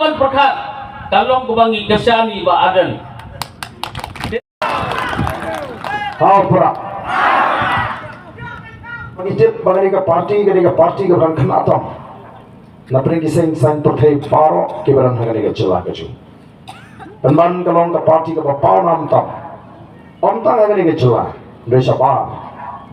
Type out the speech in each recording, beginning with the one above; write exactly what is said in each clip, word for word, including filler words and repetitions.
Pyrkhat ka long kaba ngi kyrshan ïa i Bah Ardent. Hau pra. Ba ngi tip ba kane ka party, kane ka party kaba dang khynnah tam na pdeng ki seng saiñ pyrthei baroh kiba dang ha kane ka jylla ka jong ngi. Pynban ka long ka party kaba pawnam tam. Ym tang ha kane ka jylla, hynrei shabar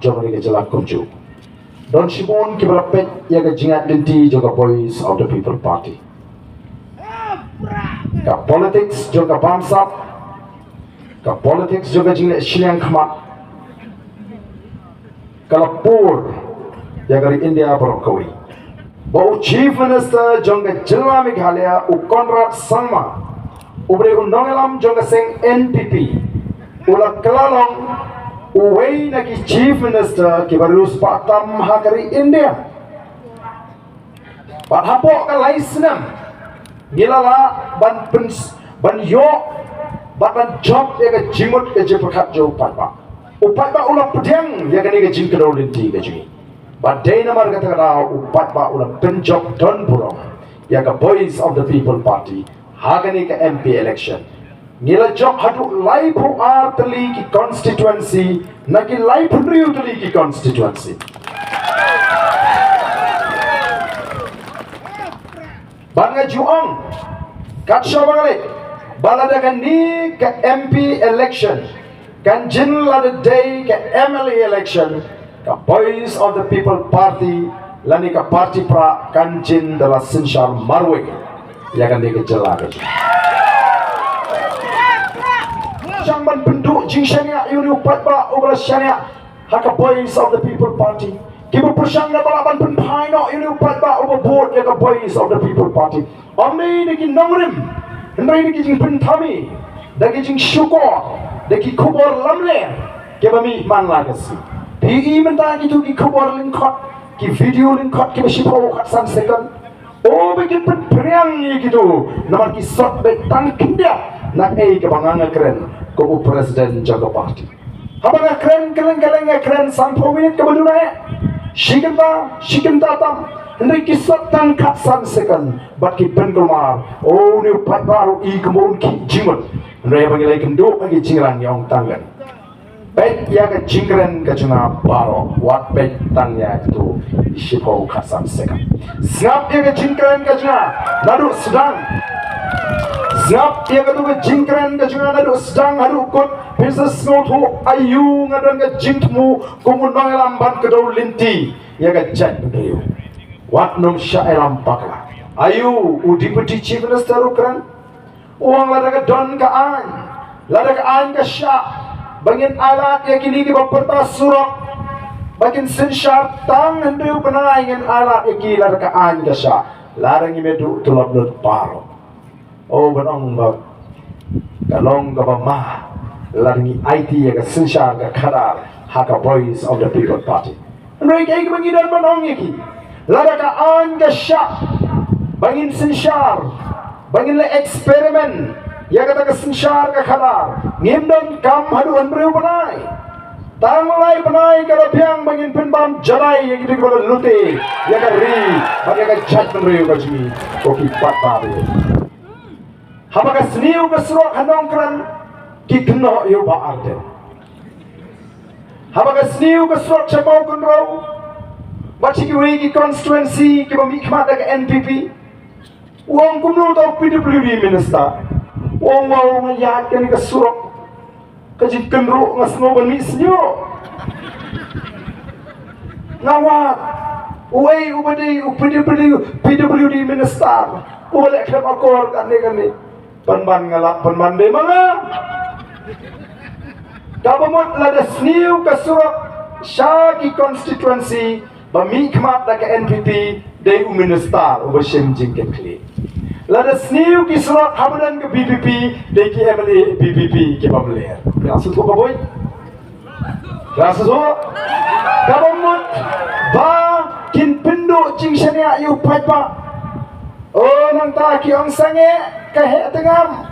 jong kane ka jylla kumjuh. Don shibun kiba la peit ïa ka jingïaid lynti jong ka Voice of the People Party. Ka politics jong ka bamsap, ka politics jong ka jingleh shiliang khmat, ka la pur ïa ka ri India baroh kawei. Ba u Chief Minister jong ka jylla Meghalaya, u Conrad Sangma, u briew u nongïalam jong ka seng N P P, u la kylla long uwei na ki Chief Minister kiba riewspah tam ha ka ri India. Bad hapoh ka lai snem ngi la lah ban pyn, ban ïoh bad ban jop ïa ka jingmut ka jingpyrkhat jong u paidbah. U paidbah u la pdiang ïa kane ka jingkdew lynti ka jong ngi. Bad dei namar kata ka daw u paidbah u la pynjop don burom ïa ka Voice of the People Party ha kane ka M P election. Ngi la jop haduh laiphew ar tylli ki constituency na ki laiphew hynriew tylli ki constituency. Ba nga ju ong, kat shaba nga leit, ba lada kane ka M P election kan jin lada dei ka M L A election, ka Voice of the People Party lane ka party pra kan jin da la synshar marwei ïa kane ka jylla ka jong ngi. Shang ban pynduh jingshaniah ïa une u paidbah uba la shaniah ha ka Voice of the People Party. Kiba pyrshang da ba lah ban pynphai noh ïa une u paidbah uba vote ïa ka Voice of the People Party. Ym dei da ki nongrim, hynrei da ki jingpynthame, da ki jingshukor, da ki khubor lamler kiba mih man la ka sngi. Phi i mynta kito ki khubor lyngkhot, ki video lyngkhot kiba shiphew khatsan second. O, ba kin pynphriang ïa kito, namar ki sot beit tang khyndiat na ei kaba nga nga kren kum u president jong ka party. Haba nga kren kylleng kylleng nga kren sanphew minit kaba duna eh. Shi kynta, shi kynta tam. Hynrei ki sot tang khatsan second bad ki pynkulmar. O, une u paidbah ruh i kumba un khih jingmut. Hynrei haba ngi la ïakynduh ha ki jingrang ngi ong tang kane. Peit ïa ka jingkren ka jong nga baroh, wat peit tang ïa kito shiphew khatsan second. Sngap ïa ka jingkren ka jong nga naduh sdang. Sngap ïa kato ka jingkren ka jong nga naduh sdang haduh kut. Phi sa sngewthuh aïu nga don ka jingthmu kum u nongïalam ban kdew lynti ïa ka jaitbynriew. Wat nym shah ïalam bakla. Aïu u Deputy Chief Minister u kren? U ong lada ka don ka aiñ, lada ka aiñ ka shah, ba ngin ailad ïa kine kiba pyrta surok ba kin synshar tang hynriew bnai, ngin ailad ïa ki lada ka aiñ ka shah, lada ngim ïa duh tulop lut baroh. O, ban ong ba ka long kaba ma lada ngi aiti ïa ka synshar ka khadar ha ka Voice of the People Party. Hynrei kaei kaba ngi don ban ong ïa ki, lada ka aiñ ka shah ba ngin synshar, ba ngin leh experiment ïa kata ka synshar ka khadar, ngim donkam haduh hynriew bnai. Tang lai bnai ka la biang ba ngin pynbam jalai ïa kito kiba la lute ïa ka ri bad ïa ka jaitbynriew ka jong ngi, ko ki paidbah. Haba ka sniew ka surok ha Nongkrem ki kynnoh ïa u Bah Ardent. Haba ka sniew ka surok sha Mawkynrew bad sha kiwei ki constituency kiba mihkhmat da ka N P P, u ong kumno uta u P W D minister? U ong, wow, nga ïaid kane ka surok, ka jingkynruh nga sngew ban mih sniew. Nga wad uei uba dei u P W D, P W D minister uba leh khlem akor kane kane. Pynban nga lap, pynban dei ma nga. Kaba mut lada sniew ka surok sha ki constituency ba mihkhmat da ka N P P dei u minister uba shim jingkitkhlieh. Lada sniew ki surok haba don ka V P P dei ki M L A V P P kiba mler. Nga sngewthuh ka boi. Nga sngewthuh. Kaba mut ba kin pynduh jingshaniah ïa u paidbah. O, nangta ki ong sangeh ka heh tngam.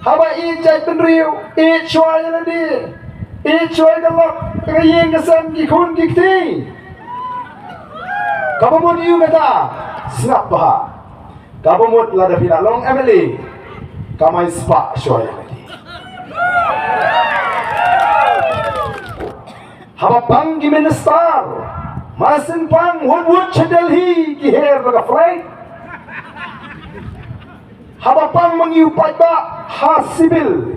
Haba ïeit jaitbynriew, ïeit shuwa ïa lade, ïeit shuwa ïa ka lok, ka ïing ka sem, ki khun ki kti. Kaba mut ïa u kata, sngap bha. Kaba mut lada phi la long M L A, kam ai spah shuwa ïa lade. Haba pang ki minister, mar syn pang wut wut sha Delhi ki her da ka flight. Haba pang ma ngi u paidbah ha civil,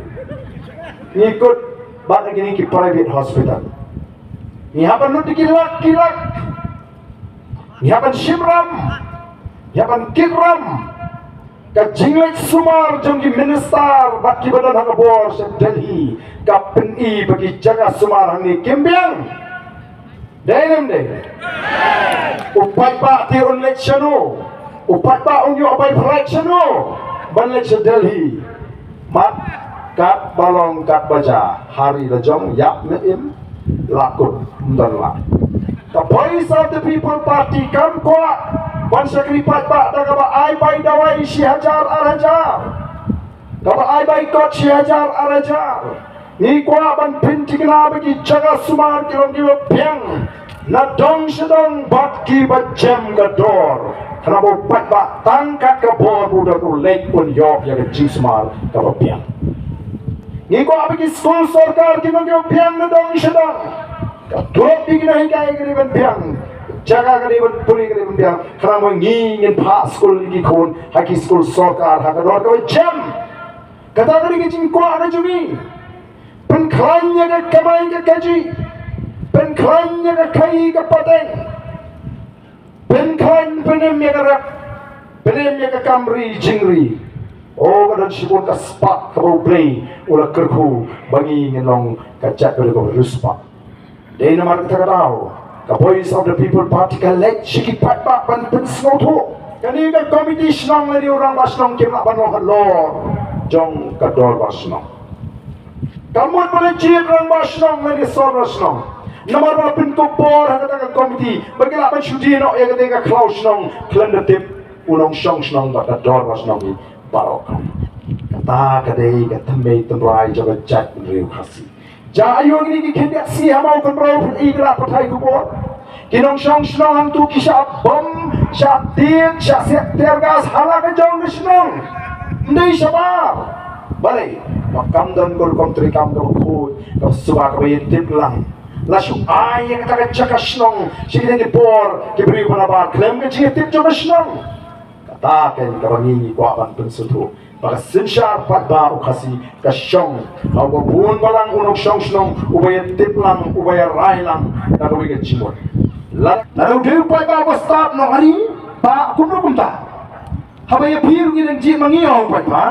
ngi kut bad kine ki private hospital. Ngi hap ban lut ki lak ki lak. Ngi hap ban shim ram, ngi hap ban kit ram. Ka jingleit sumar jong ki minister bad kiba don ha ka bor sha Delhi ka pyni ba ki jaka sumar hangne kim biang. Dei ne em dei? U paidbah te un leit shano? U paidbah un ïoh bai flight shano ban leit sha Delhi? Mat, katba long katba jia, ha ri la jong, ïap ne im, la kut, ym don lad. Ka Voice of the People Party kam kwah ban shakri paidbah da kaba ai bai dawai shi hajar ar hajar, kaba ai bai kot shi hajar ar hajar. Ngi kwah ban pynthikna ba ki jaka sumar ki long kiba biang na dong sha dong bad kiba jem ka dor. Khnang ba u paidbah tang kat ka bor ba u don u leit un ïoh ïa ka jingsumar kaba biang. Ngi kwah ba ki skul sorkar ki long kiba biang na dong sha dong. Ka dor ba ki nonghikai ka dei ban biang, jaka ka dei ban pule ka dei ban biang. Khnang ba ngi ngin phah skul ïa ki khun ha ki skul sorkar ha ka dor kaba jem. Kata ka dei ka jingkwah ka jong ngi. Pynkhlaiñ ïa ka kamai ka kajih, pynkhlaiñ ïa ka khaïi ka pateng, pynkhlaiñ, pynim ïa ka rep, pynim ïa ka kam ri jingri. O, ka don shibun ka spah kaba U Blei u la kyrkhu ba ngi ngin long ka jaitbynriew kaba riewspah. Dei namar kata ka daw ka Voice of the People Party ka leit sha ki paidbah ban pynsngewthuh. Kane ka komiti shnong lane u rangbah shnong kim lah ban long halor jong ka dorbar shnong. Ka mut ba la jied rangbah shnong lane sordar shnong namar ba la pynkup bor ha kata ka komiti ba ki lah ban shu die noh ïa kata ka khlaw shnong khlem da tip u nongshong shnong bad ka dorbar shnong baroh. Kata ka dei ka thymmei tynrai jong ka jaitbynriew Khasi. Jia aiu kine ki khyndiat sngi ha Mawkynrew phi i ki la pathai khubor? Ki nongshong shnong hangtu ki shah bom, shah tied, shah siat tear gas ha la ka jong ka shnong. Ym dei shabar. Balei? Ba kam don ka rukom treikam kaba khuid, kaba suba, kaba ïatip lang. La shu ai ïa kata ka jaka shnong sha kine ki bor ki briew ba nabar khlem ka jingïatip jong ka shnong. Kata kein kaba ngi ngi kwah ban pynsngewthuh ba ka synshar paidbah u Khasi ka shong ha uba bun balang u nongshong shnong uba ïatip lang, uba ïarai lang na kawei ka jingmut. Lada u dei u paidbah uba stad nongari, ba kumno kumta? Haba ïa phi ruh ngi dang jied ma ngi, ong u paidbah.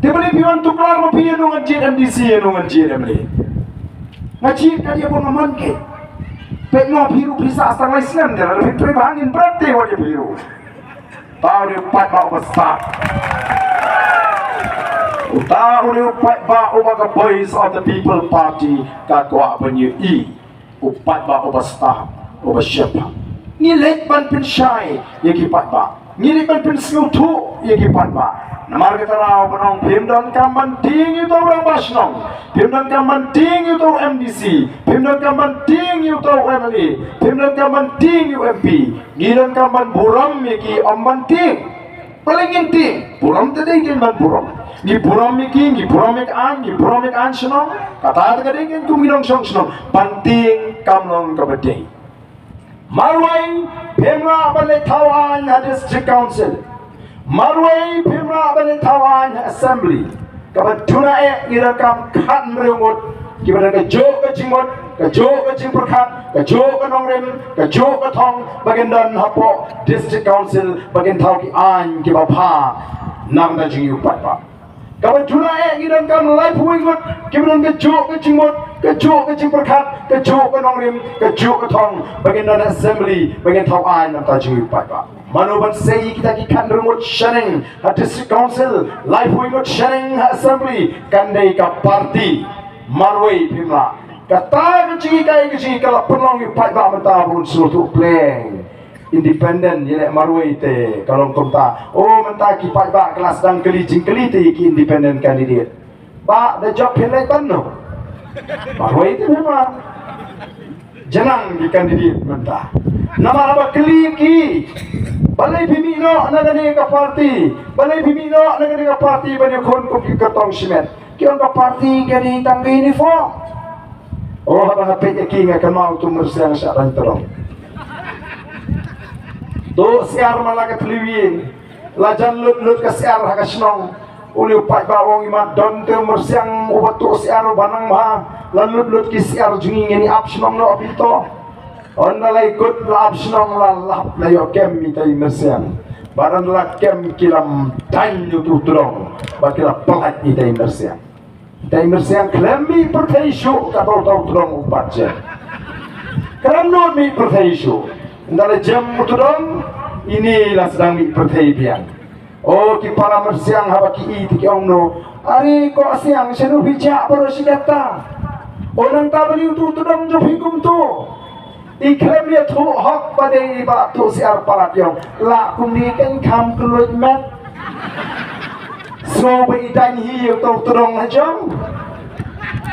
Te balei phi wan tuklar ma phi, ïa nongjied M D C, ïa nongjied M L A? Nga jied kat ïa ba nga mon kein. Peit ma phi ruh phi sah tang lai snem, te lada phi trei bha ngin bret te wat ïa phi ruh. Uta u dei u paidbah uba stad. Uta u dei u paidbah uba ka Voice of the People Party ka kwah ban ïohi. U paidbah uba stad, uba shemphang. Ngi leit ban pynshai ïa ki paidbah. Ngi leit ban pynsngewthuh ïa ki paidbah. Namar kata la u ban ong phim donkam ban tieng ïa uta u rangbah shnong. Phim donkam ban tieng ïa uta u M D C. Phim donkam ban tieng ïa uta u M L A. Phim donkam ban tieng ïa u M P. Ngi donkam ban burom ïa ki, ym ban tieng. Balei ngin tieng? Burom te dei ngin ban burom. Ngi burom ïa ki, ngi burom ïa ka aiñ, ngi burom ïa ka aiñ shnong. Kata te ka dei ngin kum ngi nongshong shnong. Ban tieng kam long kaba dei. Marwei phim lah ban leit thaw aiñ ha District Council. Marwei phim lah ban leit thaw aiñ ha Assembly. Kaba duna eh ngi donkam khathynriew ngut kiba don kajuh ka jingmut, kajuh ka jingpyrkhat, kajuh ka nongrim, kajuh ka thong ba kin don hapoh District Council ba kin thaw ki aiñ kiba bha na ka bynta jong ngi u paidbah. Kaba duna eh ngi donkam laiphew ngut kiba don kajuh ka jingmut, kajuh ka jingpyrkhat, kajuh ka nongrim, kajuh ka thong ba kin don Assembly ba kin thaw aiñ na ka bynta jong ngi u paidbah. Mano ban sei ïa kita ki khathynriew ngut shaneng ha District Council, laiphew ngut shaneng ha Assembly? Kan dei ka party. Marwei phim lah. Kata ka jinghikai ka jinghikai ka la pynlong ïa u paidbah mynta ba un sngewthuh pleng. Independent ïa leh marwei te ka long kumta. Oh, mynta ki paidbah ka la sdang kylli jingkylli te ïa ki independent candidate. Bah, da jop phi leit ban no? Marwei te phim lah. Janang ki candidate mynta. Namar haba kylli ki, balei phi mih noh na kane ka party, balei phi mih noh na kane ka party ban ïakhun kum ki kyrtong shimet. Ki ong ka party ka dei tang ka uniform. Oh, haba nga peit ïa ki nga kynmaw u Myrsiang Shah Daiñ Tyrong. To syiar ma la ka tliwien. La jan lut lut ka syiar ha ka shnong. Une u paidbah u ong i mat don te u Myrsiang uba tuh syiar uba nang bha. La lut lut ki syiar jong ngi ngin ïa ap shnong noh phi to. Ynda la ïakut la ap shnong la lap la ïoh kem ita i Myrsiang. Bad ynda la kem ki la mdaiñ utu u tdong. Bad ki la pyllait ita i Myrsiang. Ita i Myrsiang khlem mih pyrthei shuh kata uta u tdong u bat jem. Khlem nud mih pyrthei shuh. Ynda la jem u tdong, ine la sdang mih pyrthei biang. O ki para Myrsiang haba ki i te ki ong no. Are ko Asiang shano phi jah baroh shi katta. O nangta balei utu u tdong jong phi kumto. I khlem ïathuh hok ba dei i bah tuh syiar palat ïong. Lah kumne kan kham kylluid met. Sngew ba i daiñ hi ïa uta u tdong ha jong.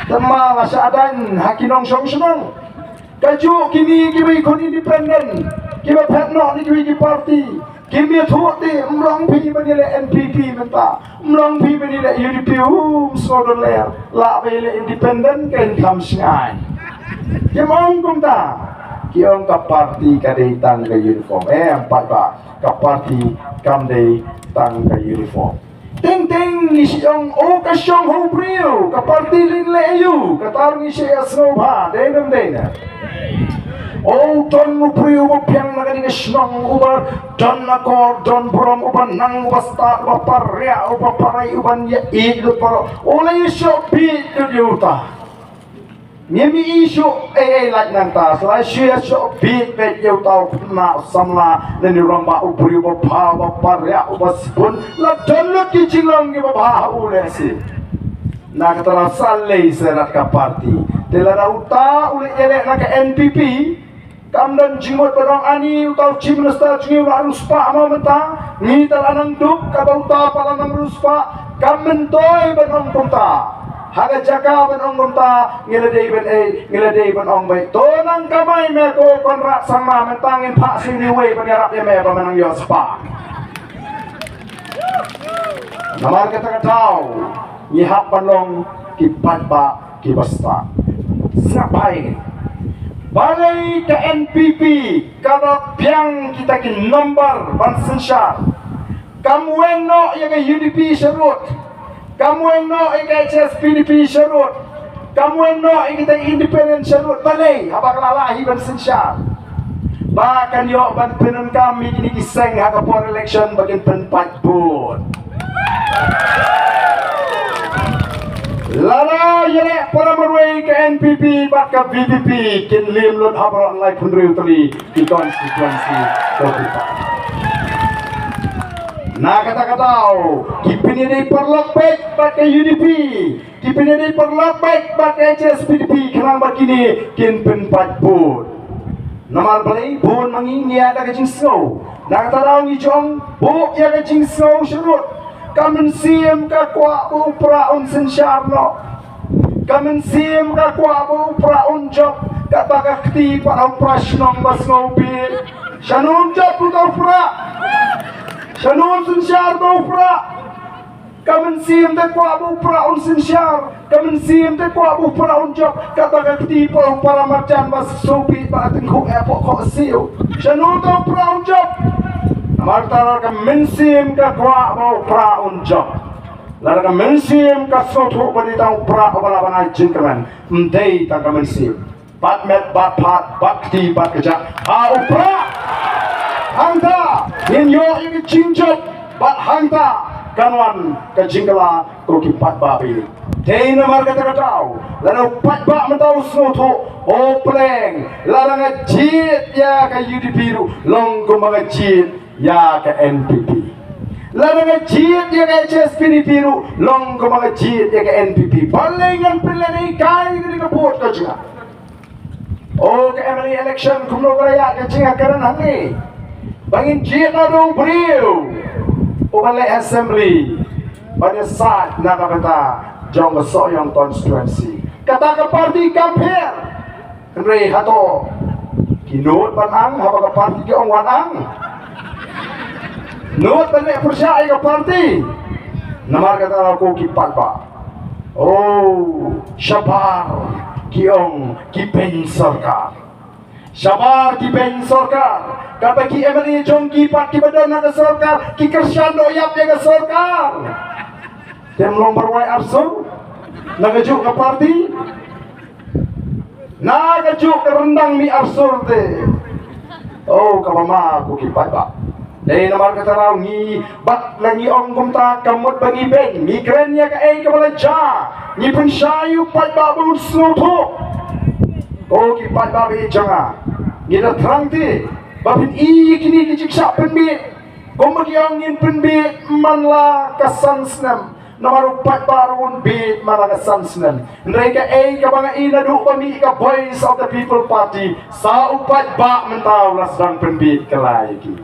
Te ma la shah daiñ ha ki nongshong shnong. Kajuh kine kiba i khun independent kiba phet noh na kiwei ki party. Kim ïathuh te, ym long phi ban ïaleh N P P mynta. Ym long phi ban ïaleh U D P, um sngew don ler. Lah ba ïaleh independent kan kham shngaiñ. Kim ong kumta. Ki ong ka party ka dei tang ka uniform. Em paidbah, ka party kam dei tang ka uniform. Teng teng ngi shu ong, o ka shong ha u briew, ka party lynleh aïu, kata ruh ngi shu ïa sngewbha, dei ne ym dei ne. O don u briew uba biang na kane ka shnong uba don akor, don burom, uba nang, uba stad, uba pariah, uba parei, uban ïa ïeit lut baroh. U la ïa shoh bieit lut ïa uta. Ngim i shuh ei ei lait nangta, sa la shu ïa shoh bieit beit ïa uta u khynnah samla, lane u rangbah u briew uba bha, uba pariah, uba sbun, la don lut ki jinglong kiba bha ha u lehse. Na kata la sa lei seret ka party. Te lada uta u leit ïaleh na ka N P P, kam don jingmut ban ong ani uta u Chief Minister jong ngi u la riewspah mo mynta, ngi te la nang duk, kata uta pat la nang riewspah, kam myntoi ban ong kumta. Ha ka jaka ban ong kumta, ngi la dei ban ei, ngi la dei ban ong beit. To nang kamai me ko Conrad Sangma, mynta ngin phah shuh ïa uwei ban ïarap ïa me ba me nang ïoh spah. Namar kata ka daw, ngi hap ban long ki paidbah kiba stad. Sngap bha ïa ngi. Balei ka N P P ka la biang kita ki number ban synshar? Kam weng noh ïa ka U D P sharud. Kam weng noh ïa ka H S P D P sharud. Kam weng noh ïa kita independent sharud. Balei haba ka la lah hi ban synshar? Ba kan ïoh ban pyndonkam ïa kine ki seng ha ka por election ba kin pynpait vote. Lada ïaleh para marwei ka N P P bad ka V P P kin lim lut ha baroh lai khynriew tylli ki constituency. Na kata ka daw ki pynïadei paralok beit bad ka U D P. Ki pynïadei paralok beit bad ka H S P D P khnang ba kine kin pynpait vote. Namar balei? Bun ma ngi ngi ïa da ka jingsngew. Na kata daw ngi jong buh ïa ka jingsngew sharud. Ka mynsiem ka kwah ba u Prah un synshar noh. Ka mynsiem ka kwah ba u Prah un jop. Katba ka kti pat ha u Prah shnong ba sngew bieit. Shano un jop uta u Prah? Shano un synshar uta u Prah? Ka mynsiem te kwah ba u Prah un synshar. Ka mynsiem te kwah ba u Prah un jop. Katba ka kti pat ha u Paramarjan ba sngew bieit ba ka tyngkhuh eh poh khohsiew. Shano uta u Prah un jop? Namar kata ka mynsiem ka kwah ba u Prah un jop. Lada ka mynsiem ka sngewthuh ba dei tang u Prah uba lah ban ai jingkyrmen. Ym dei tang ka mynsiem. Bad met bad phad bad kti bad kjat ha u Prah. Hangta ngin ïoh ïa ka jingjop bad hangta kan wan ka jingkylla ko ki paidbah ba ïeit. Dei namar kata ka daw lada u paidbah mynta u sngewthuh, o pleng, lada nga jied ïa ka U D P ruh long kumba nga jied ïa ka N P P. Lada nga jied ïa ka H S P D P ruh long kumba nga jied ïa ka N P P. Balei ngan pynlehkai ïa ka vote ka jong nga? O ka M L A election kumno ka la ïaid ka jingkren hangne. Ba ngin jied na u briew uba leh assembly ban ïasaid na ka bynta jong ka Sohiong constituency. Kata ka party kam pher. Hynrei hato ki nud ban ang haba ka parti ki ong wan ang? Nud ban leh pyrshah ïa ka parti. Namar kata ko ki paidbah, oh, shabar ki ong ki beiñ sorkar. Shabar ki beiñ sorkar. Kata ki M L A jong ki pat kiba don ha ka sorkar ki kyrshan doh ïap ïa ka sorkar. Te ym long ba rwai arsur na kajuh ka parti, na kajuh ka ryndang mih arsur te. Oh, kaba ma ko ki paidbah. Dei namar kata ruh ngi, bad la ngi ong kumta, ka mut ba ngi beiñ, ngi kren ïa kaei kaba la jia, ngi pynshai ïa u paidbah ba un sngewthuh. Ko ki paidbah ba ïeit jong nga, ngi da thrang te ba phin i ïa kine ki jingshah pynbiej. Kumba ki ong, ngin pynbiej man la ka san snem. Namar u paidbah ruh un biej man la ka san snem. Hynrei kaei kaba nga i naduh ba mih ka Voice of the People Party, sa u paidbah mynta u la sdang pynbiej kylla ïa ki.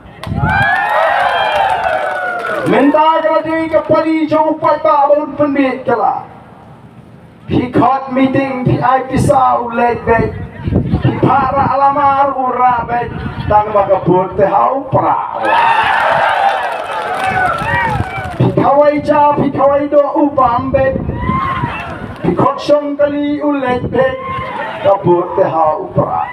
Mynta ka la dei ka pali jong u paidbah ba un pynbiej kylla. Phi khot meeting, phi ai pisa, u leit beit. Phi phah rah lamar, u rah beit. Tang ba ka vote te ha u prah. Phi khawai ja, phi khawai doh, u bam beit. Phi khot shong kali, u leit beit. Ka vote te ha u prah.